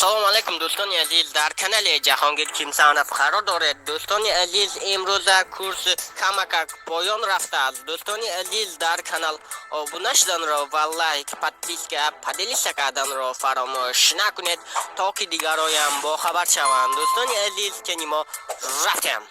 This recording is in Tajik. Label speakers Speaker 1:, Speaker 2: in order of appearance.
Speaker 1: Ассалому алайкум, дӯстони азиз, дар канали Ҷаҳонгир Кимсанов қарор доред. Дӯстони азиз, имрӯза курс камакак поён рафтааст. Дӯстони азиз, дар канал обуна шуданро ва лайк, подписка, поделиться карданро фаромӯш накунед, то ки дигароям бохабар шаванд. Дӯстони азиз, кени мо рафтем.